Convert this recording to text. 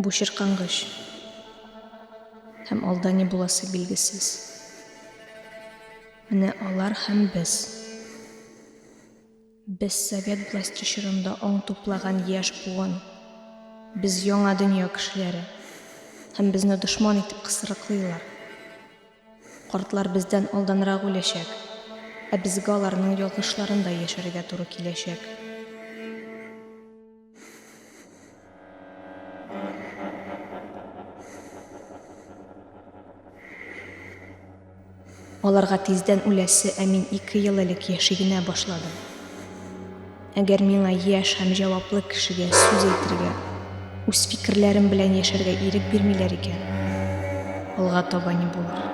Бу чиркангыч. Һәм алда ни буласы билгесез. Менә алар һәм без. Без совет власте чорында аң туплаган яшь буын. Без яңа дөнья кешеләре. Һәм безне дошман итеп кысрыклыйлар. Картлар бездән алданрак үләчәк, ә безгә аларның ялгышларында яшәргә туры киләчәк. Аларга тиздән үләсе, ә мин ике ел элек яши генә башладым. Әгәр миңа яшь һәм җаваплы кешегә сүз әйтергә, үз фикерләрем белән яшәргә ирек бирмиләр икән, алга таба ни булыр?